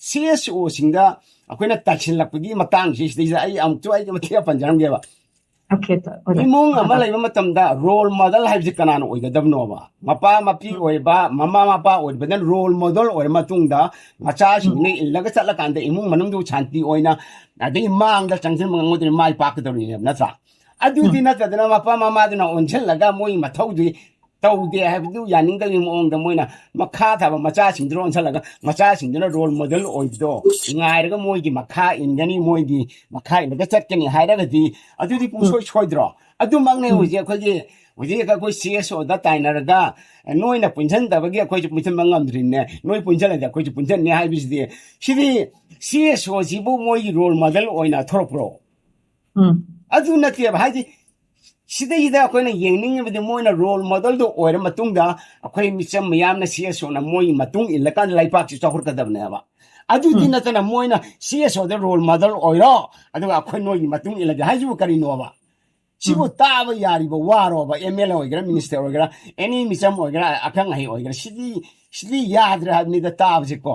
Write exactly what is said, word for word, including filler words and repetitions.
C S ꯑꯣꯁꯤꯡꯗ ꯑꯩꯈꯣꯏꯅ ꯇꯥꯏꯁꯤꯜꯂꯛꯄꯒꯤ ꯃꯇꯥꯡꯁꯤ ꯁꯤꯗꯩꯁꯤꯗ ꯑꯩ ꯑꯃꯨꯛꯁꯨ ꯑꯩ ꯃꯇꯦꯛ ꯄꯟꯖꯔꯝꯒꯦꯕ꯫ Okay, ꯇ- ꯑꯣꯖꯥ꯫ ꯏꯃꯨꯡ ꯑꯃ ꯑꯥ, ꯂꯩꯕ ꯃꯇꯝꯗ ꯔꯣꯜ ꯃꯣꯗꯦꯜ ꯍꯥꯏꯕꯁꯤ ꯀꯅꯥꯅ ꯑꯣꯏꯒꯗꯕꯅꯣꯕ? ꯃꯄꯥ ꯃꯄꯤ ꯎꯝ, ꯑꯣꯏꯕ, ꯃꯃꯥ ꯃꯄꯥ ꯑꯣꯏꯕꯗꯅ ꯔꯣꯜ ꯃꯣꯗꯦꯜ ꯑꯣꯏꯔ ꯃꯇꯨꯡꯗ ꯃꯆꯥꯁꯤꯡꯗꯨꯅ ꯏꯜꯂꯒ ꯆꯠꯂꯀꯥꯟꯗ ꯏꯃꯨꯡ ꯃꯅꯨꯡꯗꯨ ꯁꯥꯟꯇꯤ ꯑꯣꯏꯅ, ꯑꯗꯒꯤ ꯃꯥꯡꯗ ꯆꯪꯁꯤꯟꯕ ꯉꯝꯒꯗꯣꯏꯅꯤ, ꯃꯥꯏ ꯄꯥꯛꯀꯗꯧꯔꯤꯅꯦꯕ, ꯅꯠꯇ꯭ꯔꯥ? ꯑꯗꯨꯗꯤ ꯎꯝ, ꯅꯠꯇꯗꯅ ꯃꯄꯥ ꯃꯃꯥꯗꯨꯅ ꯑꯣꯟꯁꯤꯜꯂꯒ ꯃꯣꯏ ꯃꯊꯧꯗꯨ ꯇꯧꯗꯦ ꯍꯥꯏꯕꯗꯨ ꯌꯥꯅꯤꯡꯗꯕꯒꯤ ꯃꯑꯣꯡꯗ ꯃꯣꯏꯅ ꯃꯈꯥ ꯊꯥꯕ ꯃꯆꯥꯁꯤꯡꯗꯨꯅ ꯑꯣꯟꯁꯤꯜꯂꯒ ꯃꯆꯥꯁꯤꯡꯗꯨꯅ ꯔꯣꯜ ꯃꯣꯗꯦꯜ ꯑꯣꯏꯕꯗꯣ ꯉꯥꯏꯔꯒ ꯃꯣꯏꯒꯤ ꯃꯈꯥ ꯏꯟꯒꯅꯤ, ꯃꯣꯏꯒꯤ ꯃꯈꯥ ꯏꯜꯂꯒ ꯆꯠꯀꯅꯤ ꯍꯥꯏꯔꯒꯗꯤ ꯑꯗꯨꯗꯤ ꯎꯝ, ꯄꯨꯡꯁꯣꯏ ꯁꯣꯏꯗ꯭ꯔꯣ? ꯑꯗꯨꯃꯛꯅꯦ ꯎꯝ, ꯍꯧꯖꯤꯛ ꯑꯩꯈꯣꯏꯒꯤ, ꯍꯧꯖꯤꯛ ꯑꯩꯈꯣꯏ ꯁꯤ ꯑꯦꯁ ꯑꯣꯗ ꯇꯥꯏꯅꯔꯒ ꯅꯣꯏꯅ ꯄꯨꯟꯁꯤꯟꯗꯕꯒꯤ ꯑꯩꯈꯣꯏꯁꯨ ꯄꯨꯟꯁꯤꯟꯕ ꯉꯝꯗ꯭ꯔꯤꯅꯦ, ꯅꯣꯏ ꯄꯨꯟꯁꯤꯜꯂꯗꯤ ꯑꯩꯈꯣꯏꯁꯨ ꯄꯨꯟꯁꯤꯟꯅꯤ ꯍꯥꯏꯕꯁꯤꯗꯤ, ꯁꯤꯗꯤ ꯁꯤ ꯑꯦꯁ ꯑꯣꯁꯤꯕꯨ ꯃꯣꯏꯒꯤ ꯔꯣꯜ ꯃꯣꯗꯦꯜ ꯑꯣꯏꯅ ꯊꯣꯔꯛꯄ꯭ꯔꯣ? ꯎꯝ, ꯑꯗꯨ ꯅꯠꯇꯦꯕ꯫ ꯍꯥꯏꯗꯤ ꯁꯤꯗꯩꯁꯤꯗ ꯑꯩꯈꯣꯏꯅ ꯌꯦꯡꯅꯤꯡꯉꯤꯕꯗꯤ ꯃꯣꯏꯅ ꯔꯣꯜ ꯃꯣꯗꯦꯜꯗꯣ ꯑꯣꯏꯔ ꯃꯇꯨꯡꯗ ꯑꯩꯈꯣꯏ ꯃꯤꯆꯝ ꯃꯤꯌꯥꯝꯅ ꯁꯤ ꯑꯦꯁ ꯑꯣꯅ ꯃꯣꯏꯒꯤ ꯃꯇꯨꯡ ꯏꯜꯂꯀꯥꯟꯗ ꯂꯩꯕꯥꯛꯁꯤ ꯆꯥꯎꯈꯠꯀꯗꯕꯅꯦꯕ꯫ ꯑꯗꯨꯗꯤ ꯎꯝ, ꯅꯠꯇꯅ ꯃꯣꯏꯅ ꯁꯤ ꯑꯦꯁ ꯑꯣꯗ ꯔꯣꯜ ꯃꯣꯗꯦꯜ ꯑꯣꯏꯔꯣ, ꯑꯗꯨꯒ ꯑꯩꯈꯣꯏ ꯅꯣꯏꯒꯤ ꯃꯇꯨꯡ ꯏꯜꯂꯒꯦ ꯍꯥꯏꯁꯤꯕꯨ ꯀꯔꯤꯅꯣꯕ? ꯁꯤꯕꯨ ꯎꯝ, ꯇꯥꯕ ꯌꯥꯔꯤꯕ ꯋꯥꯔꯣꯕ? ꯑꯦꯝ ꯑꯦꯜ ꯑꯦ ꯑꯣꯏꯒꯦꯔꯥ, ꯃꯤꯅꯤꯁꯇꯔ ꯑꯣꯏꯒꯦꯔꯥ, ꯑꯦꯅꯤ ꯃꯤꯆꯝ ꯑꯣꯏꯒꯦꯔꯥ, ꯑꯈꯪ ꯑꯍꯩ ꯑꯣꯏꯒꯦꯔꯥ, ꯁꯤꯗꯤ, ꯁꯤꯗꯤ ꯌꯥꯗ꯭ꯔꯦ ꯍꯥꯏꯕꯅꯤꯗ ꯇꯥꯕꯁꯦꯀꯣ꯫